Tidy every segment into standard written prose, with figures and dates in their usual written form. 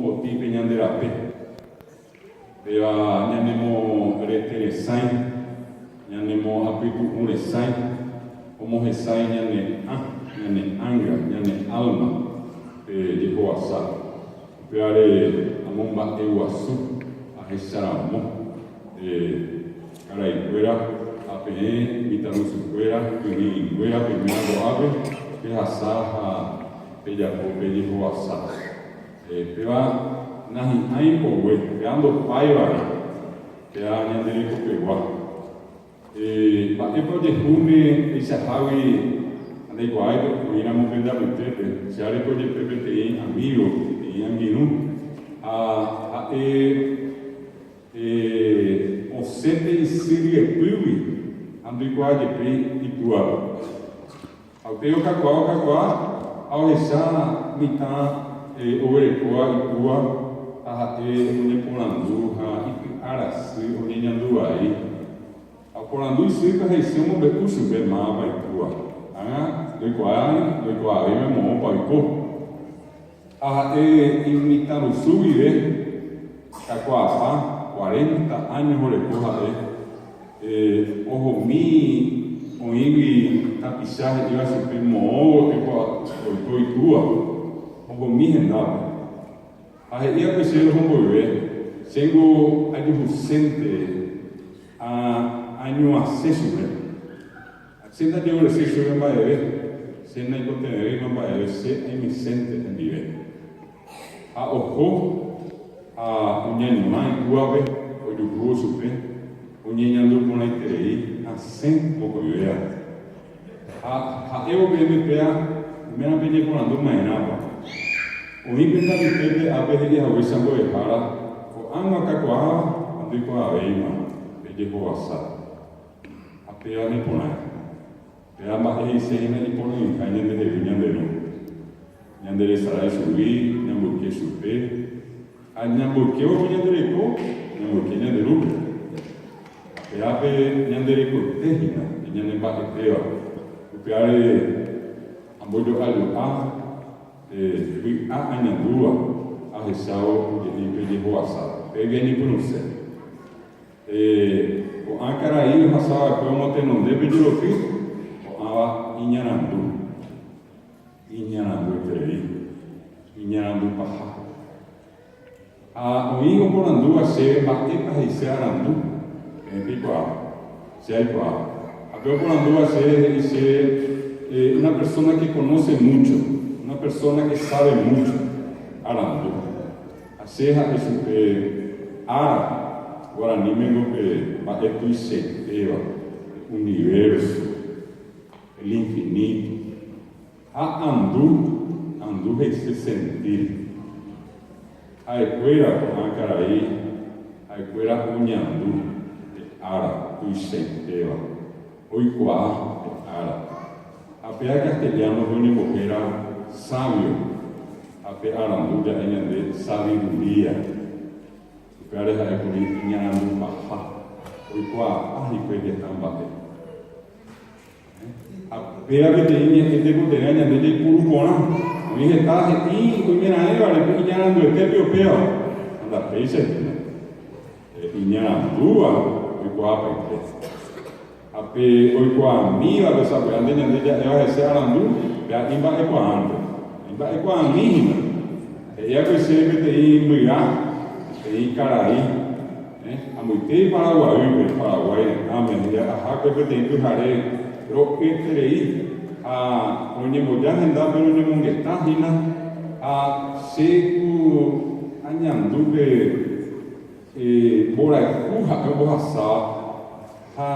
Potĩ pe ñande rape. Péva ñanemo rete resãi, ñanemo apytu'ũ resãi, omohesãi ñane ã, ñane ánga, ñane álma pe jehovasa. Upévare amomba'e guasu ahecharamo karaikuéra ha peẽ mitãrusukuéra, kyrỹinguéra peiméva ko'ápe, pehasa ha pejapo pe jehovasa. Péva nahi'ãi mbogue, péva ndopáivare, péva ñande rekopegua. Mba'épa ojehúne peichahágui ndaikuaái oĩramo pende apytépe, che areko jepe peteĩ amígo, peteĩ angirũ, ha ha'e osẽ pe isy ryepýgui ha ndoikuaa jepéi itúape. Ha upéi okakuaa okakuaa ha ohecha mitã oguerekóva itúva ha ha'e oñeporandu ha ipy'a rasy oñeñandu vai. Ha oporandu isýpe ha isy omombe'u chupe mávapa itúva. Ág̃a ndoikuaái ndoikuaavéima moõpa oiko. Ha ha'e imitãrusu guive kakuaapa, cuarenta áño oreko ha'e, ohomi oĩgui tapicha he'íva chupe moõ oiko itúva, ohomi hendápe. Ha he'i va'ekue chéve oho mboyve, Chéngo ajuhusénte añuãse chupe. Che ndajeguereséi chéve mba'eve, che naikotevẽvéima mba'eve, che aimesénte hendive. Ha oho ha oñañuã itúvape ojuhúvo chupe, oñeñandu porãiterei hasẽ mokõivéva. Ha ha'évo peẽme péa, oimérã peñeporandu ma'erãpa. Oĩ pende apytépe ápe he'i haguéicha mbo'ehára, ko'ág̃a okakuaáva ha ndoikuaavéima pe jehovasa. Ha péva neporã. Péva mba'e he'ise hína iporãiha ñandehegui ñande Ru. Ñanderesarái chugui, ñamboyke chupe, ha ñamboykévo ko ñande reko, ñamboyke ñande Rúpe. Ha péva pe ñande rekoite hína, pe ñane mba'etéva. Upévare ambojo'ajo'a pe vy'a añandúva ahechávo oje'éi pe jehovasa. Pégui añepyrũse. Ko'ã karai ohasa va'ekue omotenonde pe jeroky, ko'ãva iñarandu, iñarandueterei, iñarandu paha. Ha oĩ oporandúva chéve mba'épa he'ise arandu, peẽ peikuaa, che aikuaa. Ha pe oporandúva chéve he'i chéve una persona que conoce mucho, una persona que sabe mucho, arandu. Ha che ha'e chupe ára, guaranímengo pe mba'e tuichaitéva, pe universo, el infinito. Ha andu, andu he'ise sentir. Ha'ekuéra, ko'ã karai, ha'ekuéra oñandu pe ára tuichaitéva, oikuaa pe ára. Ha péa castellano-pe oñembohéra sabio. Ha pe arandu ja'e ñande sabiduría. Upévare ha'e kuri iñarandu paha, oikuaapa hikuái heta mba'e. Ha péva peteĩ ñe'ẽ tekotevẽ ñande jaipuru porã. Oĩ heta he'i oimeraẽvare pe iñaranduetépe upéva, ha ndapéicha hína. Iñarandúva oikuaapaite. Ha pe oikuaamívape sapy'ánte ñande ja'éva hese arandu, pe a'i mba'ekuaánte. Imba'ekuaami hína. He'i va'ekue chéve peteĩ mbyja, peteĩ karai, amoite Paraguaýpe, Paraguái retãme, he'i ahákue peteĩ pyhare ro'yeterei ha roñemboja hendápe roñemongeta hína ha che ku añandu pe mborayhu ha'e ombohasáva. Ha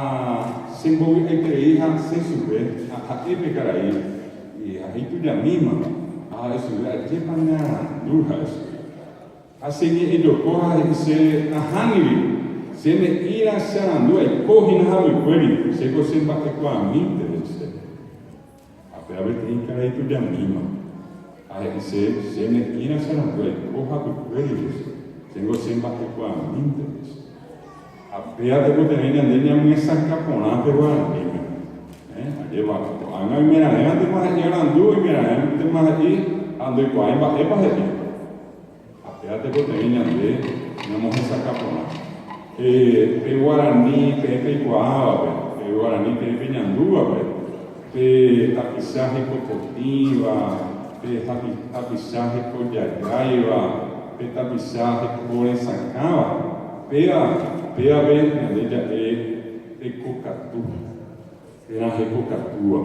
che mbovy'aiterei ha asẽ chupe, ha ha'e pe karai, ha'e itujamíma, ha ha'e chupe, Ajépa nearandu, ha'e chupe. Ha che ñe'ẽjoko ha he'i chéve, Ahániri, che ne'ĩra che arandu aiko hína hapykuéri, chéko che mba'ekuaamínte, he'i chéve. Ha péva peteĩ karai tujamíma, ha he'i chéve, Che ne'ĩra che arandu aiko hapykuéri, he'i chéve, chéngo che mba'ekuaamínte, he'i chéve. Ha péva tekotevẽ ñande ñamyesakã porã pe guaraníme. Ajépa, ko'ág̃a oimeraẽvantema he'i arandu, oimeraẽntema he'i ha ndoikuaái mba'épa he'i. Ha péva. Péva tekotevẽ ñande ñamohesakã porã. Pe guarani peẽ peikuaávape, pe guarani peẽ peñandúvape, pe tapicha hekopotĩva, pe tapicha hekojajáiva, pe tapicha hekoresakãva, péva, pévape ñande ja'e tekokatu, térã hekokatúva.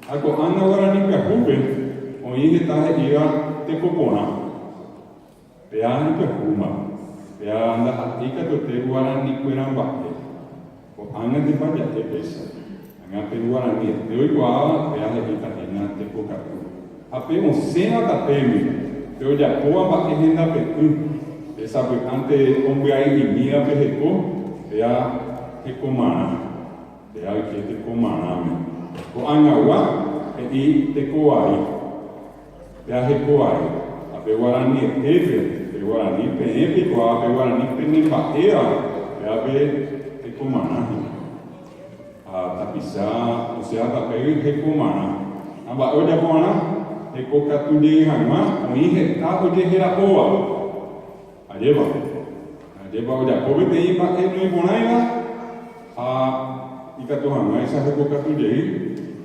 Ha ko'ág̃a guarani pyahúpe oĩ heta he'íva tekoporã. Péa ipyahúma, péa ndaha'éi katuete guaranikuéra mba'e. Ko'ág̃antepa ja'e péicha. Ág̃a pe guaraniete oikuaáva péa he'íta hína tekokatu. Ha pe osẽva tapégui, pe ojapóva mba'e hendape'ỹ, pe sapy'ánte ombyai'imíva pe heko, péa hekomarã. Péa oike tekomarãme. Ko'ag̃agua he'i tekovai. Pe aheko'ae, ha pe guaranietépe, pe guarani peẽ peikuaa, pe guarani pene mba'éva, péva pe hekomarã hína. Ha tapicha osẽva tapégui hekomarã. Ha mba'e ojapo va'erã? Hekokatu jey hag̃ua oĩ heta ojehera'óva. Ajépa? Ajépa ojapo peteĩ mba'e noiporãiva ha ikatu hag̃uáicha hekokatu jey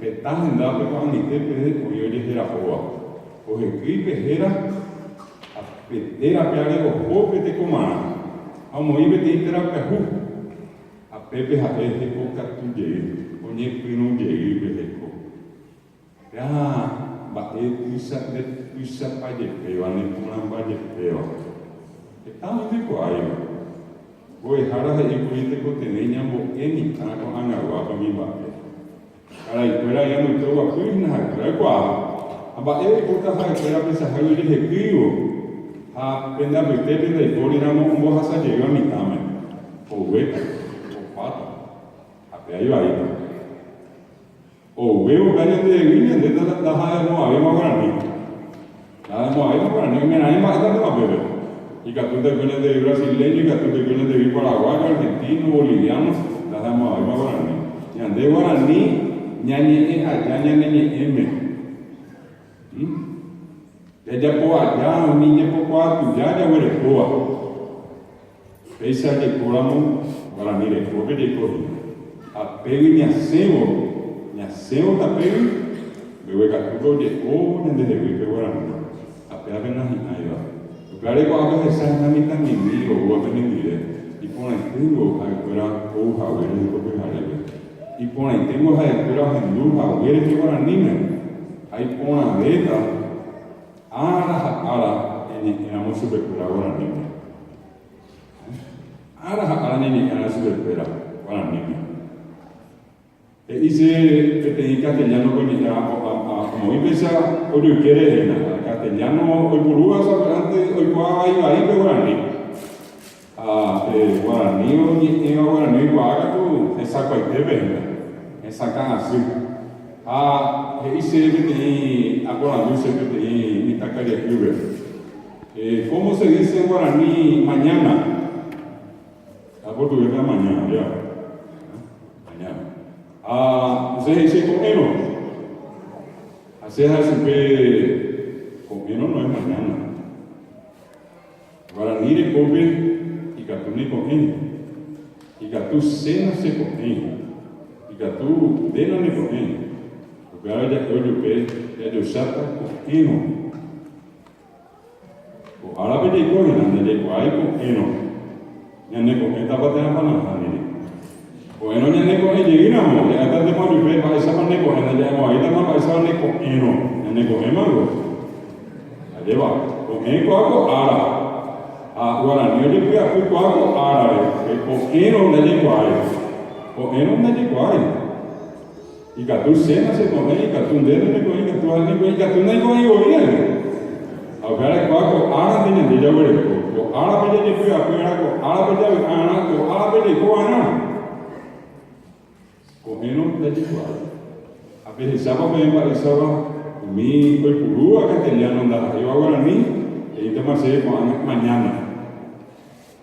heta hendápe ko'ag̃aite peve oĩ ojehera'óva. Ohekýi pe héra ha pe térapeare oho pe tekomarã ha omoĩ peteĩ téra pyahu ha pépe ha'e hekokatu jey, oñepyrũ jey pe heko. Ha mba'e tuicha nde tuichapa jepéva, ne porãmba jepéva. Heta oĩ ndoikuaáiva. Mbo'ehára he'i kuri tekotevẽ ñambo'e mitã ko'ag̃aguápe umi mba'e. Karaikuéra ñamoite oguapy hína ha'ekuéra oikuaa. Ha mba'e oikóta ha'ekuéra pechahágui ojehekýivo ha pende apytépe ndaipóri ramo ombohasa jeýva mitãme. Oguéta, opáta. Ha péa ivaíta. Oguévo pe ñandehegui ñande ndaha'emo'ãvéima guarani. Ndaha'emo'ãvéima guarani oimeraẽ mba'éta tepapépe. Ikatúta oiko ñandehegui brasileño, ikatúta oiko ñandehegui paraguayo, argentino, boliviano, ndaha'emo'ãvéima guarani. Ñande guarani ñañe'ẽ aja ñane ñe'ẽme. Jajapo aja umi jepokuaa tuja jaguerekóva. Péicha jaikóramo guarani rekópe jaiko hína. Ha pégui ñasẽvo, ñasẽvo tapégui, mbeguekatúpe oje'o ñandehegui pe guarani. Ha pévape nahi'ãiva. Upévare ko'ápe ahecha hína mitãmimi oúva penendive, iporãiténgo ha'ekuéra ou haguére heko pyharépe. Iporãiténgo ha'ekuéra ohendu haguére pe guaraníme. Ha iporãvéta ára ha ára ñañe'ẽramo chupekuéra guaraníme. Ára ha ára ñañe'ẽrã chupekuéra guaraníme. He'i che peteĩ castellano ko ñe'ẽ omoĩ péicha ojoyke rehe hína. Castellano oipurúva sapy'ánte oikuaa vai vai pe guarani. Ha pe guarani oñe'ẽva guarani oikuaa katu hesakuaitépe hína, hesakã asy. Ha he'i che peteĩ aporandu che peteĩ mitãkaria'ýpe. Cómo se dice en guaraní mañana? Ha portugués-pe amanhã, ajépa? Mañana. Ha osẽ he'i che ko'ẽrõ. Ha che ha'e chupe ko'ẽrõ no es mañana. Guarani rekópe ikatu neko'ẽ, ikatu che nacheko'ẽi, ikatu nde naneko'ẽi. Upévare ja'e ojupe jajocháta ko'ẽrõ. Ko árape jaiko hína, ndajaikuaái ko'ẽrõ ñaneko'ẽtapa térãpa nahániri. Ko'ẽrõ ñaneko'ẽ jeýramo, ja'étantema ojupe mba'éichapa neko'ẽ, ndaja'emo'ãvéitama mba'éichapa neko'ẽrõ, ñaneko'ẽmango. Ajépa, ko'ẽ kóa ko ára, ha guarani ojepy'apy kóa ko árare, pe ko'ẽrõ ndajaikuaái. Ko'ẽrõ ndajaikuaái. Ikatu che nacheko'ẽi, ikatu nde nereko'ẽi, ikatu ha'e neko'ẽi, ikatu naiko'ẽi voi avei. Ha upévare kóa ko árante ñande jaguereko, ko árape jajepy'apy'arã, ko árape javy'arã, ko árape jaiko va'erã. Ko'ẽrõ ndajekuaái. Ha pehechápa peẽ mba'éichapa umi oipurúva castellano ndaha'éiva guarani, he'ítama chéve ko'ág̃a mañana.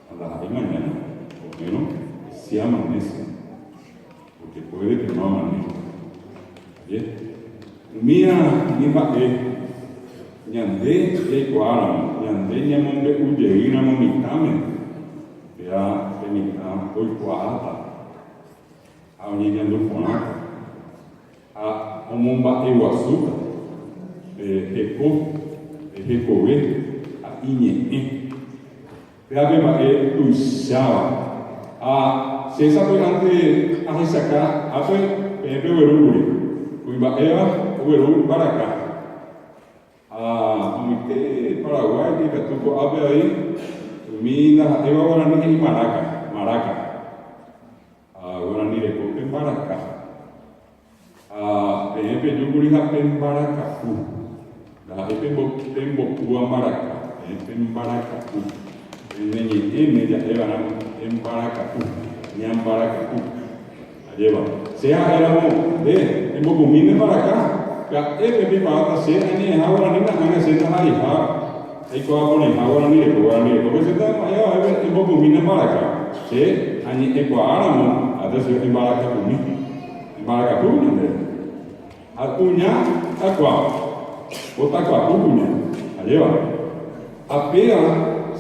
Ha ndaha'éi mañana, ko'ẽrõ si amanece. Porque puede que no amanezca. Aje? Umía umi mba'e. Ñande jaikuaáramo, ñande ñamombe'u jeýramo mitãme, péa pe mitã oikuaáta ha oñeñandu porãta ha omomba'eguasúta pe heko, pe hekove ha iñe'ẽ. Péa pe mba'e tuicháva. Ha che sapy'ánte ahechaka ápe peẽ peguerúkuri, kuimba'éva ogueru mbaraka. Ha amoite Paraguáipe ikatu ko'ápe avei umi ndaha'éva guarani he'i maráka, maraca. Ha guarani rekópe mbaraka. Ha peẽ pejúkuri ha pembarakapu. Ndaha'éi pembopúva mbaraka, peẽ pembarakapu. Pene ñe'ẽme ja'eva'erã pembarakapu, ñambarakapu. Ajépa. Che ha'éramo, nde, embopumi ne mbaraka, pya'e pe peikuaáta che añe'ẽha guaraníme ág̃a che ndaha'eiha aikuaa porãiha guarani reko. Guarani rekópe che ndaha'éi embopumi ne mbaraka. Che añe'ẽkuaáramo, ha'éta che embarakapumi. Mbarakapu ñande. Ha kuña takua, ko takuapu kuña. Ajéva. Ha péva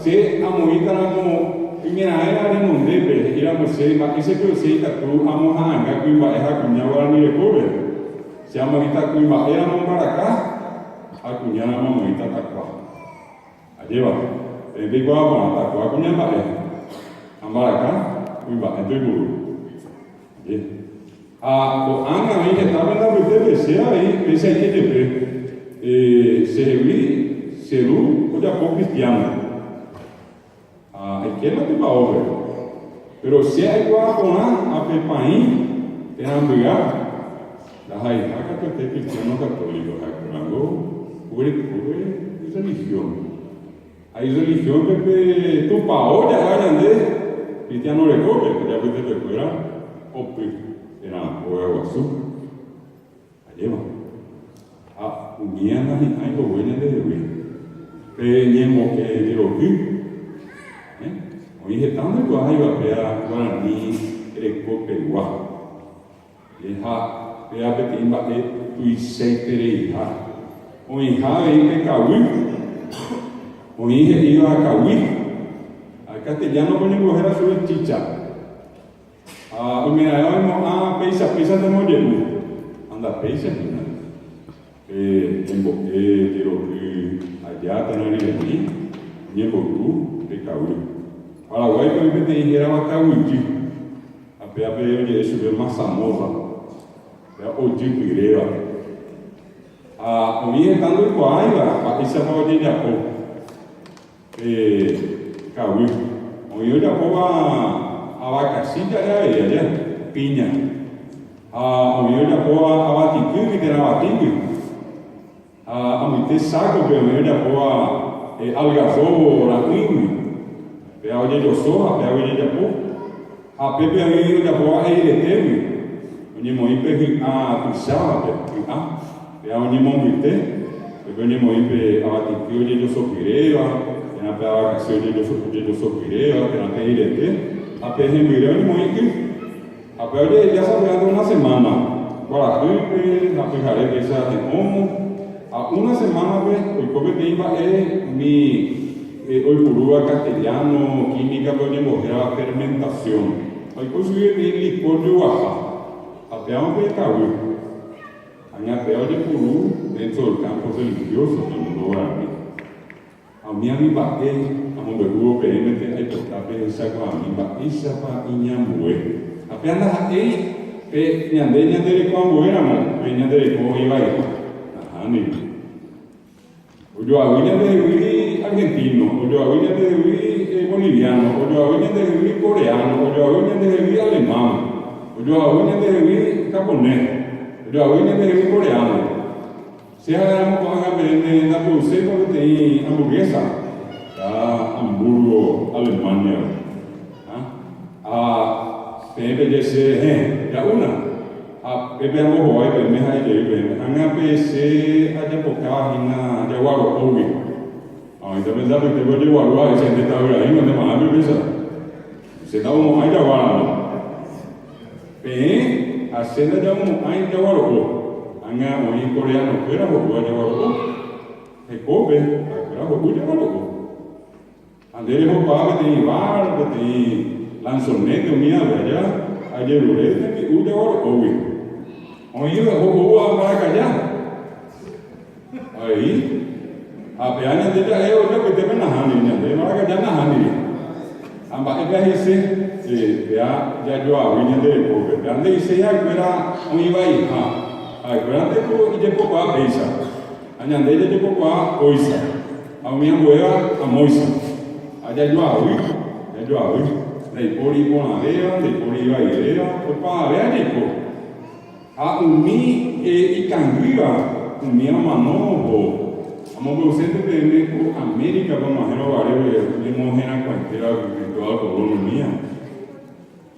che amoĩta ramo oimeraẽva renondépe, he'i ramo che mba'éichapio che ikatu amoha'anga kuimba'e ha kuña guarani rekópe. Che amoĩta kuimba'e ramo mbaraka ha kuña ramo amoĩta takua. Ajéva. Peẽ peikuaa porã takua kuña mba'e ha mbaraka kuimba'énte oipuru. Ha ko'ág̃a oĩ heta pende apytépe, che avei upeichaite jepe, chehegui che ru ojapo kristiáno. Ha aikéma tupaópe. Péro che aikuaa porã ha pe paĩ térã mbyja ndaha'eiha katuete kristiáno katóliko, ha'ekuérango oguerekópe irrelihión. Ha irrelihiónpe pe tupao jaha ñande cristiano rekópe, ijapytepekuéra opy térã óga guasu. Ajépa. Ha umía nahi'ãi hogue ñandehegui. Pe ñembo'e jeroky, oĩ heta ndoikuaáiva péa guarani rekopegua. Ha péva peteĩ mba'e tuichaitereiha. Oĩha avei pe kaguy, oĩ he'íva kaguy, ha castellano-pe oñembohéra chupe chicha. Ha oimeraẽ oimo'ã péicha péichante oje'u, ha ndapéicha hína. Pe ñembo'e jeroky aja térã riremi oñemboy'u pe kaguy. Paraguáipe oĩ peteĩ hérava kaguyjy. Ha péape oje'e chupe mazamorra, péa ojy pyréva. Ha oĩ heta ndoikuaáiva mba'éichapa ojejapo pe kaguy. Oĩ ojapóva avakachi ja'e avei aja, píña. Ha oĩ ojapóva avatikýgui térã avatígui. Ha amoite sákope oĩ ojapóva algarrobo ra'ỹigui, péa ojejoso ha péagui ojejapo. Ha pépe oĩ ojapóva eiretégui, oñemoĩ pe hy'a tuichávape, hy'a, péa oñemombyte, pépe oñemoĩ pe avatiky ojejosopyréva, térã pe avakasy ojejosopyréva, térã pe eirete, ha pe hembyre oñemoĩ y. Ha pe ojeheja sapy'ánte una semána, kuarahýpe ha pyhare péicha he'õ, ha una semánape oiko peteĩ mba'e umi oipurúva castellano química-pe oñembohérava fermentación. Ha oiko chugui peteĩ licor joguaha, ha péva pe kaguy. Ág̃a péva ojepuru dentro del campo religioso pe mundo guarani. Ha umi umi mba'e amombe'úvo peẽmete aipota pehechakuaami mba'éichapa iñambue. Ha péva ndaha'éi pe ñande ñande reko ambuéramo pe ñande reko oĩ vaiha. Nahániri. Ojoavy ñandehegui argentino, ojoavy ñandehegui boliviano, ojoavy ñandehegui coreano, ojoavy ñandehegui alemán, ojoavy ñandehegui japonés, ojoavy ñandehegui coreano. Che ha'éramo ko'ág̃a peẽme ndapoyséipa peteĩ hamburguesa, ha Hamburgo, Alemania-gui. Ha peẽ peje che, Héẽ, ja'úna. Ha pépe ambohovái peẽme ha'e jey peẽme, Ág̃a pe che ajapokáva hína jaguaro'ógui. Ha oĩta pende apytépe ojeguaru ha'e che nde ta'yraíma nde ma'ãme upéicha. Che nda'umo'ãi jaguáramo. Peẽ ha che ndaja'umo'ãi jaguaro'o. Ág̃a oĩ koreanokuéra ho'úva jaguaro'o. Hekópe, ha'ekuéra ho'u jaguaro'o. Ha nde rehokuaa peteĩ bar, peteĩ lanchonete umívape aja, ajerure tembi'u jaguaro'ógui. Oĩ ho'úva mbarakaja. Avei, ha péva ñande ja'e ojapytépe nahániri, ñande mbarakaja nahániri. Ha mba'épa he'ise péva jajoavy ñande rekópe? Péva nde'iséi ha'ekuéra oĩ vaiha. Ha'ekuérante ko ijepokuaa péicha. Ha ñande jajepokuaa kóicha, ha umi ambuéva amóicha. Ha jajoavy, jajoavy, ndaipóri iporãvéva, ndaipóri ivaivéva, opavavéva jaiko. Ha umi ikangýva, umi omano oho. Amombe'usénte peẽme ko América-pe og̃uahẽrõ guare oñemoherakuãitéva Cristóbal Colón umía.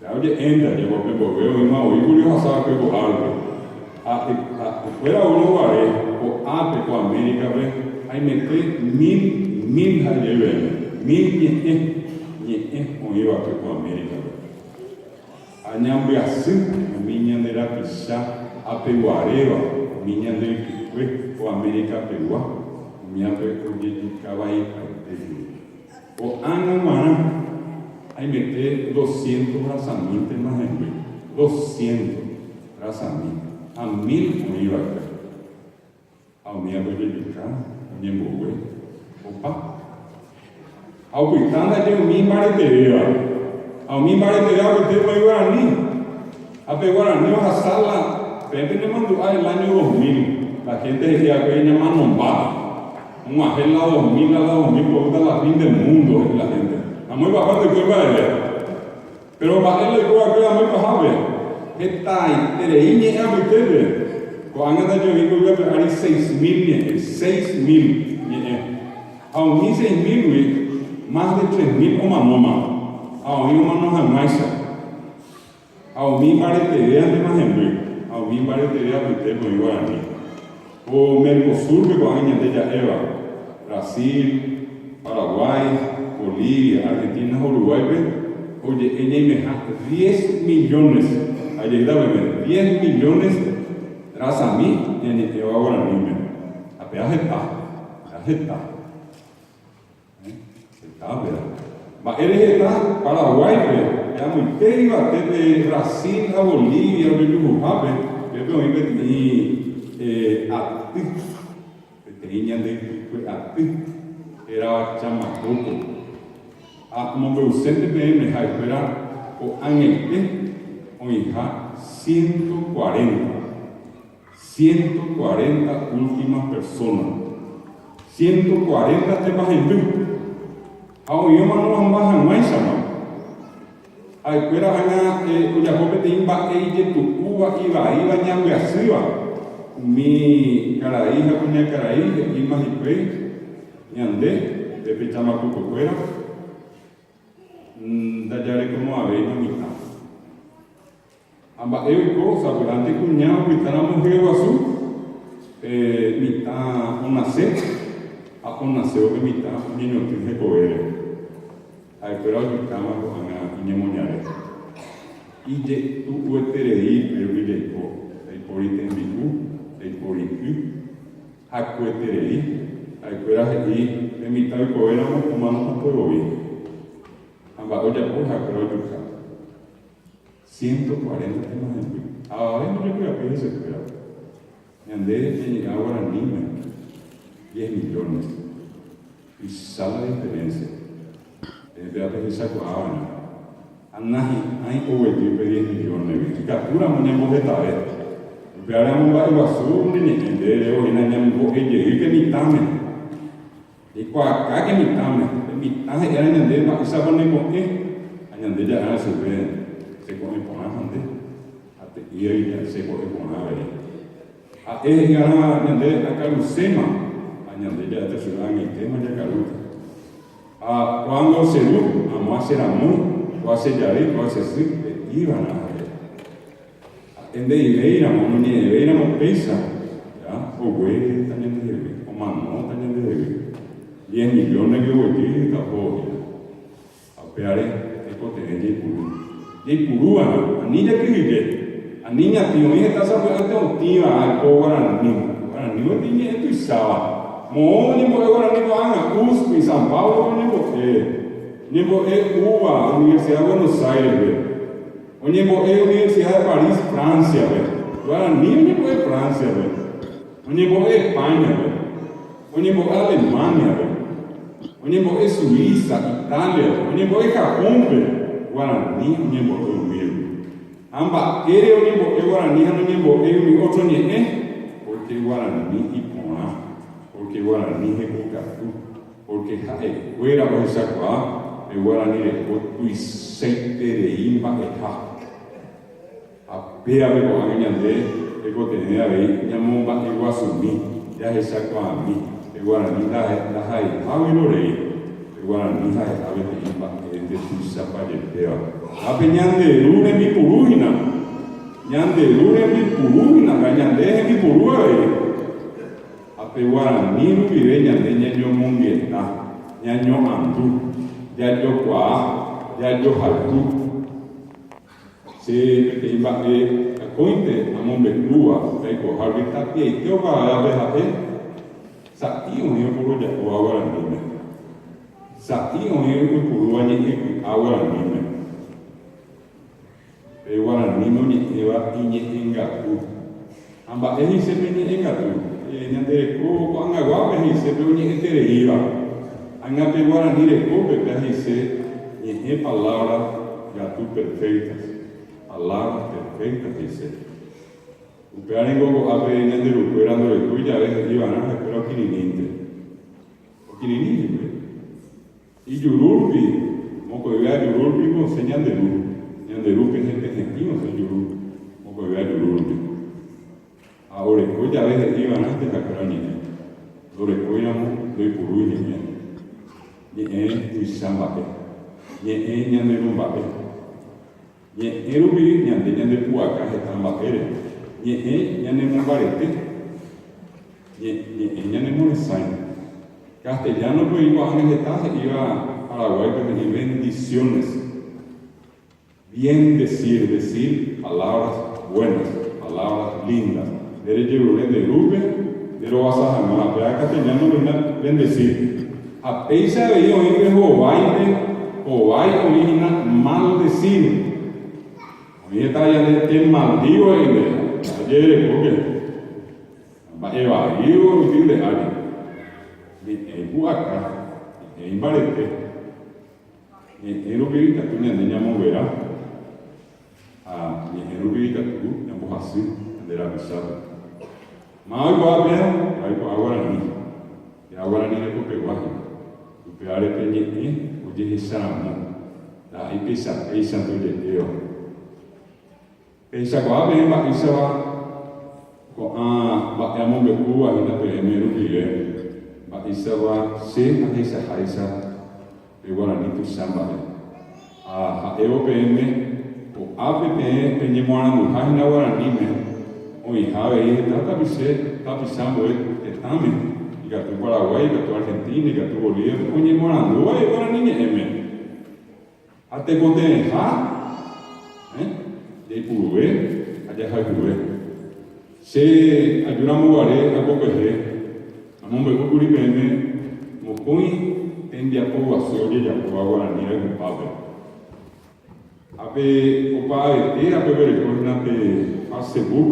Ha oje'énte ajepo pe mboyve oĩma oĩkuri ohasa va'ekue ko árupi. Ha ha'ekuéra oúrõ guare ko'ápe ko América-pe haimete mil, mil ha jeyveme, mil ñe'ẽ, ñe'ẽ oĩ va'ekue ko América-pe. Ha ñambyasy umi ñande rapicha apeguaréva, umi ñande ypykue ko América-pegua, umívape ojejuka vaipaite kuri. Ko'ág̃a g̃uarã aimete doscientos rasamíntema hemby, doscientos rasami ha mil oĩ va'ekue. Ha umívape ojejuka, oñembogue, opa. Ha opyta ndaje umi imbaretevéva. Ha umi imbaretevéva apytépe oĩ guarani. Ha pe guarani ohasa la, peẽ penemandu'a el año 2000, la gente he'i va'ekue ñamanombáta. Og̃uahẽ la 2000 ha la 2000 oúta la fin del mundo, he'i la gente. Amo ipaha ndoikói mba'eve. Péro mba'e la oiko va'ekue amo ipahápe? Hetaiterei ñe'ẽ apytépe. Ko'ág̃a ndaje oĩ ko yvy ape ári 6000 ñe'ẽ, 6000 ñe'ẽ. Ha umi 6000-gui, más de 3000 omanóma, ha oĩ omano hag̃uáicha. Ha umi imbaretevéantema hemby, ha umi imbareteve apytépe oĩ guarani. Ko Mercosur-pe ko'ág̃a ñande ja'éva, Brasil, Paraguái, Bolivia, Argentina ha Uruguáipe oje'e ñaimeha diez millones, ha jeýta peve, diez millones rasami ñañe'ẽva guaraníme. Ha péva heta, péva heta. Heta péva. Mba'ére heta Paraguáipe, pe amoite yvate pe Brasil ha Bolivia ojojuhuhápe, pépe oĩ peteĩ aty, peteĩ ñande ypykue aty hérava Chamacoco. Ha omombe'usénte peẽme ha'ekuéra ko'ag̃aite oĩha 140. 140 últimas personas. 140 tema hemby. Ha oĩ omano hag̃ua hag̃uáichama. Ha'ekuéra ág̃a ojapo peteĩ mba'e ijetu'úva, ivaíva, ñambyasýva. Umi karai ha kuñakarai he'íma hikuái ñande, pe pechamakukokuéra, ndajarekomo'ãvéima mitã. Ha mba'e oiko sapy'ánte kuña opytáramo hyeguasu, pe mitã onase, ha onasévo pe mitã oñeñotỹ hekovére. Ha'ekuéra ojukáma ko'ág̃a iñemoñare. Ijetu'ueterei upérupi jaiko, ndaipóri tembi'u, ndaipóri y, hakueterei. Ha'ekuéra he'i pe mitã oikovéramo omanóta voi. Ha mba'e ojapo ha'ekuéra ojuka. 140 tema hemby. Avave ndojepy'apýi hesekuéra. Ñande ñañe'ã guaraníme diez millones. Tuicha la diferencia. Peẽ péva pehechakuaa va'erã. Ha nahi'ãi oguejy pe diez millones-gui. Ikatúramo ñambohetave. Upévare amomba'eguasu ne ñe'ẽ nde reho hína ñambo'e jeýke mitãme. Jaikuaakáke mitãme, pe mitã he'íva ñande mba'éichapa neko'ẽ, ha ñande ja'érõ chupe, Che ko'ẽ porã ha nde, ha te'ígui che ko'ẽ porã avei. Ha'e he'ívarã ñande akaruséma, ha ñande ja'éta chupe ag̃aitéma jakarúta. Ha kóango che ru, amo che ramói, kóa che jarýi, kóa che sy, he'ívarã ha'e. Ha'e nde'ivéiramo, noñe'ẽvéiramo péicha, ja, oguéta ñandehegui, omanóta ñandehegui. Diez millones-gui oguejýta ohóvo hína. Ha upévare tekotevẽ jaipuru. Jaipuruva'erã, ani jakyhyje, ani ñatĩ, oĩ heta sapy'ánte otĩva aipo guarani. Guarani oĩ iñe'ẽ tuicháva. Moõ oñembo'e guarani ko'ág̃a? USP, San Pablo-pe oñembo'e. Oñembo'e UBA, Universidad de Buenos Aires-pe. Oñembo'e Universidad de París, Francia-pe. Guarani oñembo'e Francia-pe. Oñembo'e España-pe. Oñembo'e Alemania-pe. Oñembo'e Suiza, Italia-pe. Oñembo'e Japón-pe. Guarani oñembo'e umírupi. Ha mba'ére oñembo'e guarani ha noñembo'éi umi ótro ñe'ẽ? Pórke guarani iporã, pórke guarani hekokatu, pórke ha'ekuéra ohechakuaa pe guarani reko tuichaiterei mba'eha. Ha pévape ko'ág̃a ñande tekotevẽ avei ñamomba'eguasumi, jahechakuaami pe guarani ndaha'eihágui rorei. Pe guarani ha'eha peteĩ mba'énte tuichapajepéva. Ha pe ñande Ru rembipuru hína. Ñande Ru rembipuru hína, ha ñande hembipuru avei. Ha pe guarani rupive ñande ñañomongeta, ñaño'andu, jajokuaa, jajohayhu. Che peteĩ mba'e akóinte amombe'úva jaikohágui tapiaite opavavévape ha'e, sa'i oĩ oporoja'óva guaraníme. Sa'i oĩ oipurúva ñe'ẽky'a guaraníme. Pe guaraníme oñe'ẽva iñe'ẽngatu. Ha mba'e he'ise pe ñe'ẽngatu? Ñande reko ko'ag̃aguápe he'ise pe oñe'ẽtereíva. Ág̃a pe guarani rekópe pe he'ise ñe'ẽ palabra gatu perfectas, palabras perfectas he'ise. Upéva ningo ko'ápe ñande rukuéra ndorekói jave he'iva'erã ha'ekuéra okirirĩnte. Okirirĩ hikuái. Ijuru rupi, mokõive ajuru rupi osẽ ñande ru. Ñande ru pehẽpehẽtĩ osẽ ijuru mokõive ajuru rupi. Ha oreko jave he'i va'erãnte ha'ekuéra ñe'ẽ. Ndorekói ramo ndoipurúi ñe'ẽ. Ñe'ẽ tuicha mba'e. Ñe'ẽ ñande ru mba'e. Ñe'ẽ rupi ñande ñandepu'aka heta mba'ére. Ñe'ẽ ñanemombarete. Ñe'ẽ ñanemoresãi. Castellano-pe oĩ ko'ág̃a heta he'íva Paraguáipe he'i bendiciones. Bien decir, decir palabras buenas, palabras lindas. Nde rejerure nde rúpe nde rovasa hag̃ua. Péva castellano-pe hína bendecir. Ha péicha avei oĩ pe hováipe, hovái oĩ hína maldecir. Oĩ heta ñande te maldigo he'i nde, ajerekóke. Mba'e vai oity nde ári. Ñe'ẽ ipu'aka, ñe'ẽ imbarete. Ñe'ẽ rupi ikatu ñande ñamonguera ha ñe'ẽ rupi ikatu ñambohasy ñande rapichápe. Máva oikuaa péva? Péva oikuaa guarani. Péva guarani rekopegua hína. Upévare pe ñe'ẽ ojehecharamo, ndaha'éi péicha péichante oje'éva. Pehechakuaa peẽ mba'éichapa ko'ã mba'e amombe'úva hína peẽme rupive, mba'éichapa che ahechaháicha pe guarani tuicha mba'e. Ha ha'évo peẽme, ko'ápe peẽ peñemoaranduha hína guaraníme, oĩha avei heta tapiche tapicha ambue tetãme, ikatu Paraguái, ikatu Argentina, ikatu Bolivia-pe, oñemoarandúva avei guarani ñe'ẽme. Ha tekotevẽha jaipuruve ha jahayhuve. Che aju ramo guare akokuehe, amombe'u kuri peẽme mokõi tembiapo guasu ojejapóva guarani rayhupápe. Ha pe opavavete apeguereko hína pe Facebook,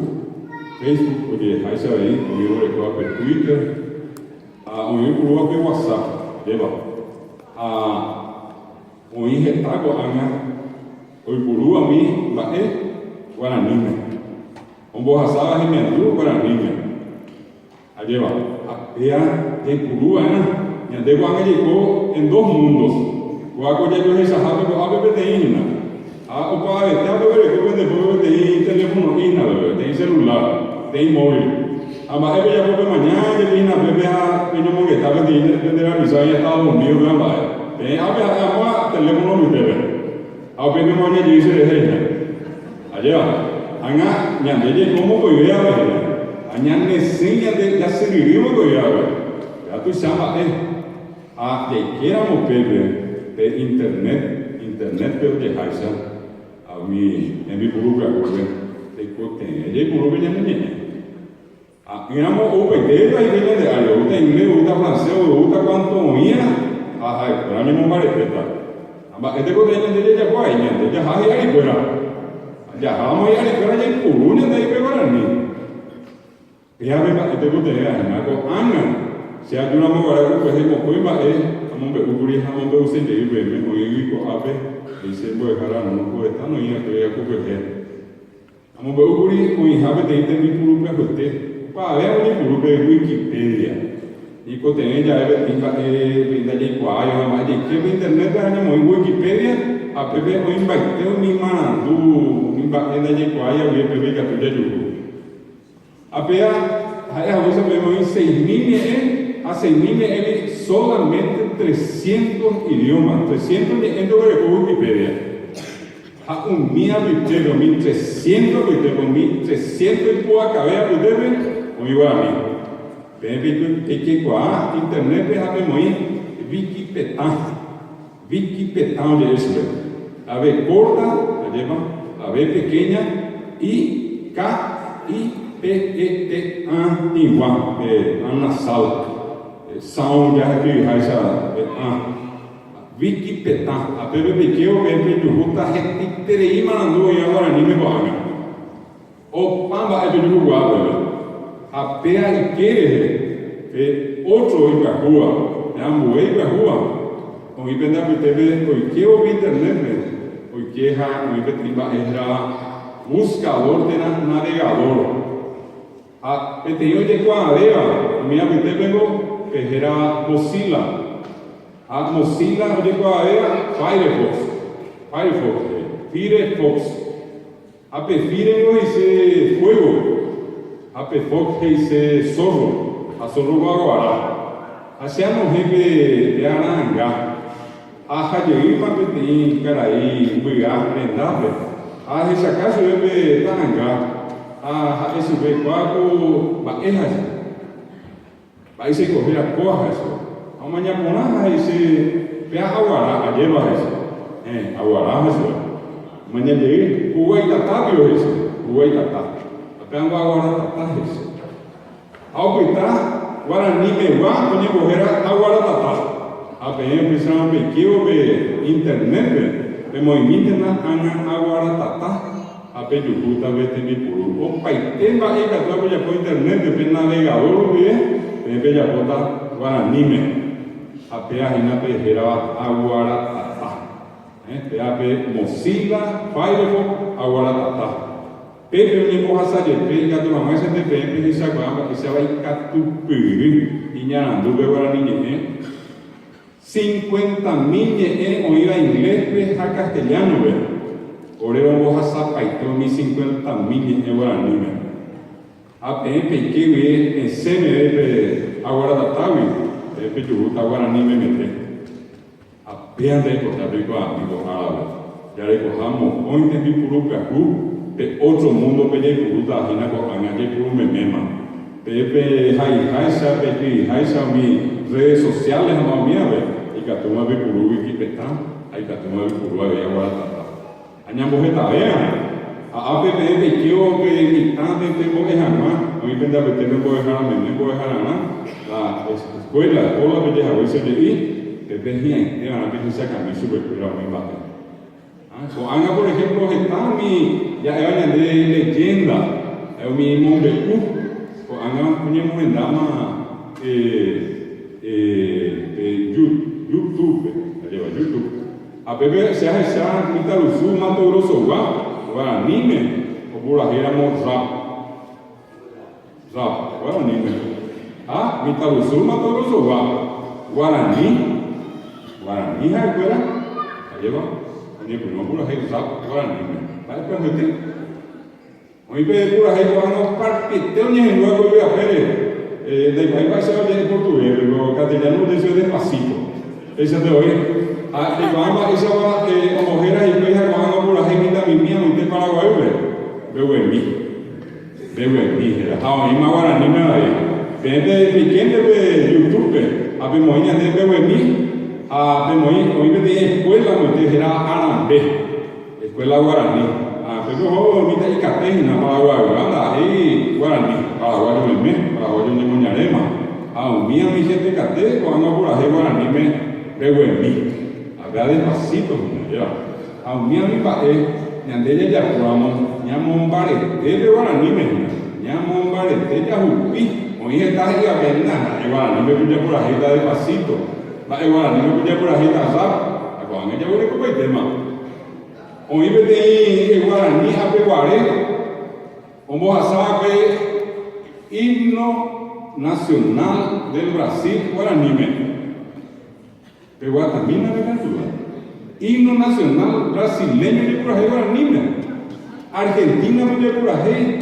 Facebook oje'eháicha avei, oĩ oguerekóva pe Twitter ha oĩ oipurúva pe WhatsApp, ajépa. Ha oĩ heta ko'ág̃a oipurúva umi mba'e guaraníme, ombohasáva hemiandu guaraníme. Ajépa, ha péa jaipuru va'erã. Ñande ko'ág̃a jaiko en dos mundos. Kóa ko jajohechahápe ko'ápe peteĩ hína. Ha opavavete apeguereko pende pópe peteĩ teléfono'i hína peve, peteĩ celular, peteĩ móvil. Ha mba'e pejapo pemaña jepi hína pépe ha peñomongeta peteĩ pende rapicha oĩ Estados Unidos-pe ha mba'e. Peẽ ápe ha'e amóva teléfono mbytépe. Ha upéi pemaña jey che rehe hína. Ajépa, ág̃a ñande jaiko mokõivévape hína, ha ñanesẽ ñande jasyryry mokõivévape. Péva tuicha mba'e. Ha jaikéramo pépe pe internet, internet-pe ojeháicha, ha umi hembipuru pyahúpe, tekotevẽ jaipuru pe ñane ñe'ẽ. Ha ỹramo oupaite hikuái ñande ári, oúta inglés, oúta francés, oúta cuanto oĩva, ha ha'ekuéra oñemombaretéta. Ha mba'e tekotevẽ ñande jajapo avei, ñande jaha hi'arikuéra. Ha jaháramo hi'arikuéra jaipuru ñande ipe guarani. Pévape mba'e tekotevẽ hína ko'ág̃a, che ajúramo guare kuehe mokõi mba'e amombe'úkuri ha amombe'use jey peẽme oĩgui ko'ápe, he'i che mbo'ehára Arnulfo heta noĩ'akue akukuehe. Amombe'úkuri oĩha peteĩ tembipuru pyahuete, opavave oñepyrũ pe Wikipedia. Ñaikotevẽ jave peteĩ mba'e peteĩ ndajaikuaáiva mba'e jaike pe internet-pe ha ñamoĩ Wikipedia ha pépe oĩmbaite umi marandu, umi mba'e ndajaikuaáiva guive pépe ikatu jajuhu. Ha péva ha'e haguéicha peẽme oĩ 6000 ñe'ẽ ha 6000 ñe'ẽgui solamente trescientos idioma, trescientos ñe'ẽnte oguereko Wikipedia. Ha umi apytépe, umi trescientos apytépe, umi trescientos ipu'akave apytépe oĩ guarani. Peẽ peikekuaa internet-pe ha pemoĩ Vikipetã. Vikipetã oje'e chupe. La V corta, ajépa, la V pequeña, I, K, I, P, E, T, A, tĩgua, pe A nasal, sound jahekyiháicha pe A. Vikipetã, ha pépe peikévo peẽ pejuhúta hetaiterei marandu oĩva guaraníme ko'ág̃a. Opa mba'e pejuhukuaa peve. Ha péa ike rehe, pe ótro ipyahúva, pe ambue ipyahúva, oĩ pende apytépe oikévo pe Internet-pe, oike ha oĩ peteĩ mba'e hérava buscador térã navegador. Ha peteĩ ojekuaavéva umi apytépengo pe hérava Mozilla. Ha Mozilla ojekuaavéva Firefox, Firefox, Firefox. Ha pe fire ningo he'ise fuego, ha pe fox he'ise zorro, ha zorro guaguara. Ha che anohẽ pe pe ara'anga, ha aha jeýma peteĩ karai mbyja rendápe, ha ahechaka chupe pe ta'anga, ha ha'e chupe kóa ko mba'e ha'e. Mba'éicha iko héra kóa ha'e chupe. Ha omaña porã ha he'i che, Péa aguara, ajépa ha'e chupe. Héẽ, aguara ha'e chupe. Omaña jey, Huguái tata pio he'i chupe, huguái tata. Ha péango aguara tata he'i chupe. Ha opyta guarani megua oñembohéra aguara tata. Ha peẽ upéicharõ peikévo pe internet-pe, pemoĩmíntena ág̃a aguara tata. Ha pejuhúta pe tembipuru. Opaite mba'e ikatúva pejapo internet-pe, pe navegador rupive, peẽ pejapóta guaraníme. Ha péva hína pe hérava Aguaratata. Péva pe Mozilla Firefox Aguaratata. Pépe oñembohasa jepe ikatu hag̃uáichante peẽ pehechakuaa mba'éichapa ikatupyry iñarandu pe guarani ñe'ẽ. Cincuenta mil ñe'ẽ oĩva inglés-pe ha castellano-pe, ore rombohasapaite umi cincuenta mil ñe'ẽ guaraníme. Ha peẽ peike guive pesẽ meve pe aguaratatágui, peẽ pejuhúta guarani memete. Ha péa ndaipota peikuaami ko árape, jarekoha mokõi tembipuru pyahu pe ótro múndope jaipurúta hína ko'ág̃a jaipuru meméma. Peẽ pehaiháicha, peikiriháicha umi redes sociales ha umívape, ikatúma peipuru Vikipetã ha ikatúma peipuru avei Aguaratata. Ha ñambohetavéramo, ha ápe peẽ peikévo pe mitã pembo'e hag̃ua, oĩ pende apytépe mbo'ehára meme mbo'ehararã, la escuela, escola pejehaguéicha oje'i, pepe hi'ãiteva'erã pehechakami chupekuéra umi mba'e. Ko'ág̃a por ehémplo heta umi ja'éva ñande leyénda, umi mombe'u, ko'ág̃a oñemohendáma pe YouTube-pe, ajépa YouTube. Ha pépe che ahecha mitãrusu Mato Grosso-gua guaraníme opurahéiramo rap, rap guaraníme. Ha mitãrusu Mato Grosso-gua guarani, guarani ha'ekuéra, ajépa, oñepyrũ opurahéi rap guaraníme. Mba'e pyahuete? Oĩ pe purahéi ko'ág̃a opartiete oñehendúva ko yvy apére, ndaikuaái mba'éichapa oje'e portugués-pe, ko castellano oje'e despacito. Péichante voi. Ha jaikuaa mba'éichapa ombohéra hikuái ha ko'ág̃a opurahéi mitãmimi amoite Paraguaýpe, mbeguemi. Mbeguemi héra. Ha oĩma guaraníme avei. Peẽ peikénte pe YouTube-pe ha pemoĩ ñande mbeguemi ha pemoĩ oĩ peteĩ escuela amoite héra Arambe, Escuela Guarani. Ha pe. Upépe ohóvo umi ta'ikate hína Paraguaygua ndaha'éi guarani, paraguayo meme, paraguayo ñemoñaréma. Ha umi umi gente kate ko'ág̃a opurahéi guaraníme mbeguemi. Ha péva despacito hína, ajépa. Ha umi umi mba'e ñande jajapóramo ñamombarete pe guaraníme hína, ñamombarete jahupi. Oĩ heta he'íva pe ndaha'éi guaraníme pejapurahéita despacito, mba'e guaraníme pejapurahéita rap, ha ko'ág̃a jaguerekopaitéma. Oĩ peteĩ guarani apeguare ombohasa pe himno nacional del Brasil guaraníme. Peguatamína rekatúva. Himno nacional brasileño ojepurahéi guaraníme. Argentina ojepurahéi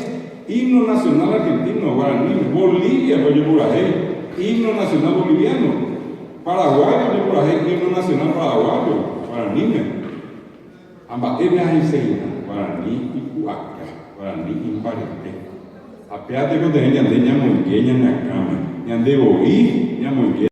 himno nacional argentino guaraníme. Bolivia ojepurahéi himno nacional boliviano. Paraguay ojepurahéi himno nacional paraguayo guaraníme. Ha mba'épe aheseína guarani ipu'aka, guarani imbarete. Ha péa tekotevẽ ñande ñamoinge ñane akãme, ñande voi ñamoinge.